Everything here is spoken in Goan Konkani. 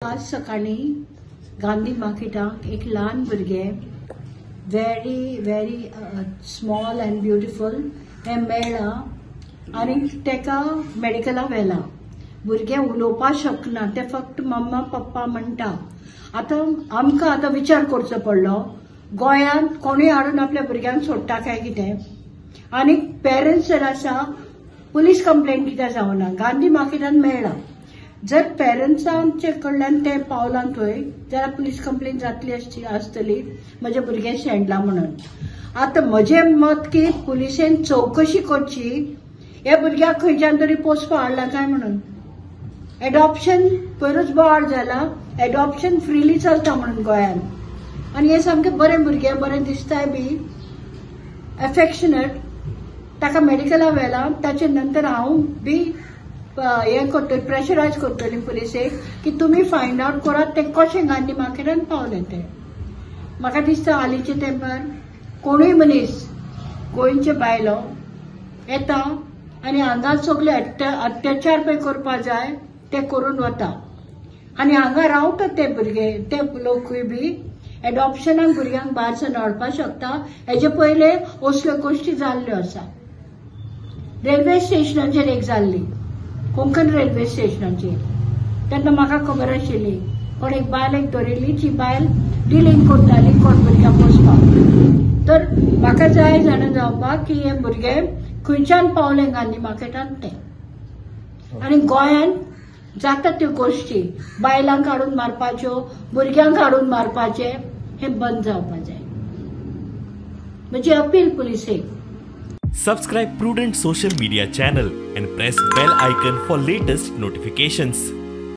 आज सकाळीं गांधी मार्केटाक एक ल्हान भुरगें very very small and beautiful हें मेळ्ळां आनी तेका मेडिकला व्हेलां. भुरगें उलोवपाक शकना, तें फक्त मम्मा पप्पा म्हणटा. आतां आमकां आतां विचार करचो पडलो, गोंयांत कोणूय हाडून आपल्या भुरग्यांक सोडटा काय कितें? आनी पेरंट्स जर आसा पुलीस कंप्लेन कित्याक जावना? गांधी मार्केटान मेळ्ळां, जर पेरंट्सांचे कडल्यान तें पावलां थंय जाल्यार पुलीस कंप्लेन जातली आसतली म्हजें भुरगें शेणलां म्हणून. आतां म्हजें मत की पुलिसेन चवकशी करची, ह्या भुरग्याक खंयच्यान तरी पोसपा हाडला काय म्हणून. एडॉप्शन पयरूच बोवाळ जाला, एडॉप्शन फ्रिली चलता म्हणून गोंयांत. आनी हें सामकें बरें भुरगें, बरें दिसताय बी, एफेक्शनेट. ताका मेडिकला व्हेलां, ताचे नंतर हांव बी हें करतली, प्रेशरायज करतली पुलिसेक की तुमी फायंड आवट करात तें कशें गांधी मार्केटान पावलें तें. म्हाका दिसता हालींच्या तेंपार कोणूय मनीस गोंयचे बायलो येता आनी हांगा सगळे अत्याचार पळय करपा जाय ते करून वता आनी हांगा रावता ते भुरगे, ते लोकूय बी एडॉप्शनाक भुरग्यांक भायर सावन हाडपाक शकता. हेजे पयले असल्यो गोश्टी जाल्ल्यो आसा. रेल्वे स्टेशनाचेर एक जाल्ली, कोंकण रेल्वे स्टेशनाचेर, तेन्ना म्हाका खबर आशिल्ली कोण एक बायल एक धरिल्ली, ती बायल डिलींग करताली कोण भुरग्यांक पोसपाक. तर म्हाका जाय जाणा जावपाक की हें भुरगें खंयच्यान पावलें गांधी मार्केटान तें. आनी गोंयांत जाता त्यो गोश्टी, बायलांक हाडून मारपाच्यो, भुरग्यांक हाडून मारपाचें, हें बंद जावपाक जाय. म्हजी appeal पुलिसेक. Subscribe Prudent social media channel and press bell icon for latest notifications.